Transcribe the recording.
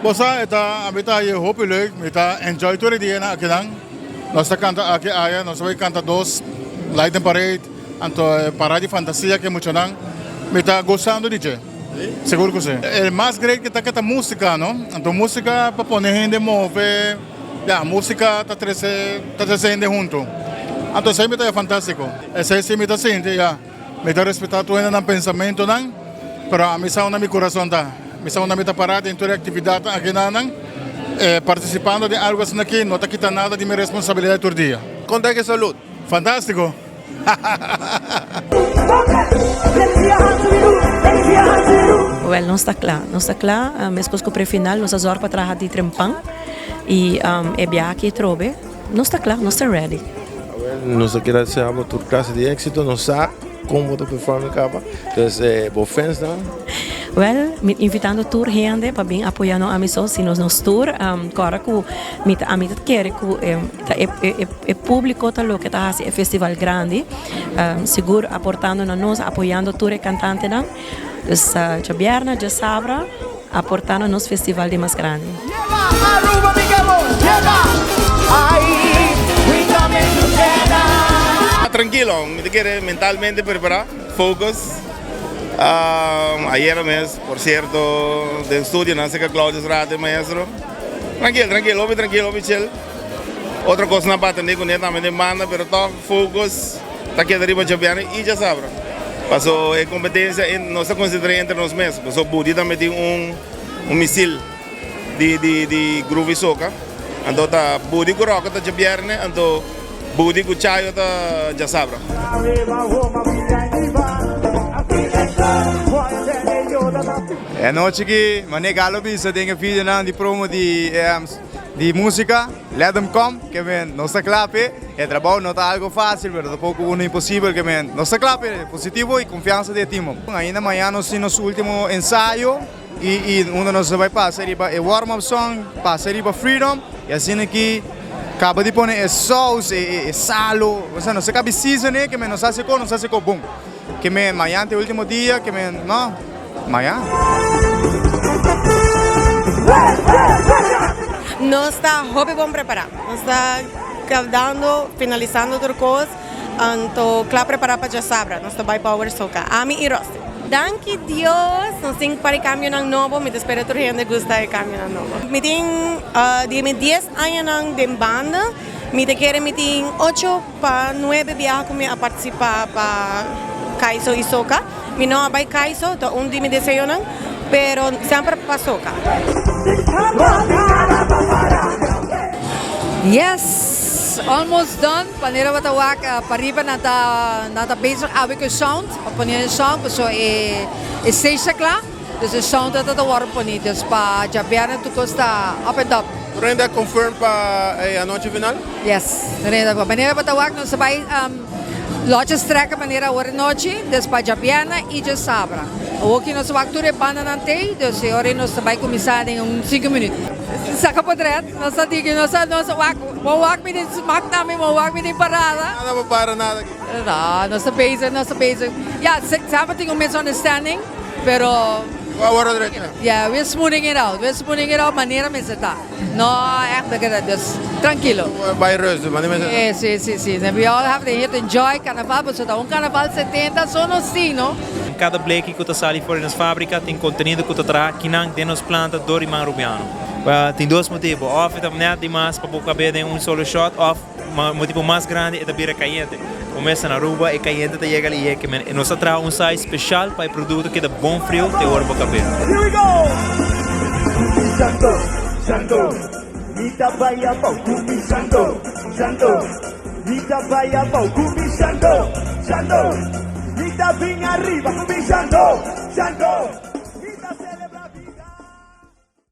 Bo sa e ta ami ta haye hopi leuk mi ta enjoy tur e dianan akinan nos ta kanta aki aya nos ta bai kanta dos lighting parade anto e parada di fantasia ke muchanan mi ta gozando di dje sigur ku si. E mas great ke ta ke ta musika no anto musika pa pone hende move ya musika ta trese ta trese hende hunto anto esei mi ta haye fantastiko esei si mi ta sinti ya. Mi ta respetá tur hende nan pensamentonan, pero ami sa unda mi kurason ta. Mi sa unda mi ta pará den tur e aktividatnan akinanan. Partisipando den algu asina aki no ta kita nada di mi responsabilidat tur dia. Kon ta ku e salud? Fantástiko! Wèl, nos ta kla. Nos ta kla, meskos ku prefinal nos a zòrg pa traha di trempan i e biaha aki atrobe. Nos ta kla, nos ta ready. Awel, nos ta keda desea bo tur klase di éksito. Nos sa kon bo ta perform e kaba. Entonces, bo fans nan. Wèl, mi ta invitando tur hende pa bin apoya no ami so, sino nos tur. Kòrda ku mi ta ami ta kere ku ta e públiko ta loke ta hasi e festival grandi. Sigur aportando na nos, apoyando tur e kantantenan. Dus djabièrnè, djasabra. Aporta na nos festival di mas grandi. Trankilo, mi ta kere mentalmente prepara, focus. Ayera mes, por cierto, den studio nan cerca Claudius Rate, maestro. Trankil, trankil, hopi trankil, hopi chill. Otro cosnan pa atende cune tambe den banda, pero toch focus ta keda riba djabièrnè y djasabra. Paso e competencia nos ta concentra entre nos mes, paso Budi tambe tin un un misil di di di groovy soca, anto ta Budi cu Rocker ta djabièrnè, anto Budi cu Chayo ta djasabra. E anochi aki mane Galo bisa den e videonan di promo di Di musica, Let Them Come, ke men nos ta kla p'e. E trabou no ta algo fácil, pero tampoko uno imposibel, ke men nos ta kla p'e. Positivo y confiansa di e team. Ainda mañana nos tin nos ultimo ensayo y y unda nos ta bai pasa riba e warm up song, pasa riba Freedom y asina ki caba di pone e saus, e salo, osea nos ta caba di season e, ke men nos haci ko, nos haci ko bon. Ke men mañana ta e ultimo dia, ke men no. Maña. Nos ta hopi bon prepará. Nos ta kaldando, finalisando tur kos, anto kla prepará pa djasabra. Nos ta bai Power Soca, ami i Rosty. Danki Dios, nos tin par di kambionan nobo. Mi ta spera tur hende gusta e kambionan nobo. Mi tin di mi dies añanan den banda, mi ta kere mi tin ocho pa nuebe biaha ku mi a partisipá pa Kaiso i Soca. Mi no a bai Kaiso, ta un di mi deseonan, pero semper pa Soca. Yes, almost done. Panera bo ta wak pariba nan ta nan ta bezig awe ku e sound, pa pone e sound pasobra e e stage ta kla, dus e sound ta ta wòrdu poni. Dus pa djabièrnè tur kos ta up and up. Tur hende a confirm pa e anochi final? Yes, tur hende a confirm. Manera bo ta wak nos ta bai. Loches trek manera awor e nochi, des pa djabièrnè i djasabra. Awoki nos wak tur e bandanan tei, dus e ora ei nos ta bai kuminsá den un sinku minüt. Saka potret, nos ta diki, nos ta nos wak, bo wak mi den smak tambe, bo wak mi den parada. Nada bo para nada aki. No, nos ta bezig, nos ta bezig. Ya, semper tin un misunderstanding, pero. Awor a drecha. Yeah, we're smoothing it out, we're smoothing it out manera mester ta. No, echt de keda, dus trankilo. Bai rustig, maar niet meer. Sí, sí, sí, sí. We all have to here to enjoy carnaval, pasobra ta un carnaval 70 so nos tin, no? Kada bleki ku ta sali for di nos fábrika tin kontenido ku ta traha kinan den nos planta dor di man Rubiano. Tin dos motibu, òf e ta nèt dimas pa bo kab'é den un solo shòt òf motibu mas grandi e ta bira kayente. Bo mester na Aruba e kayente ta yega li yeke men. Nos a traha un size speshal pa e produkto keda bon friu te ora bo kab'é.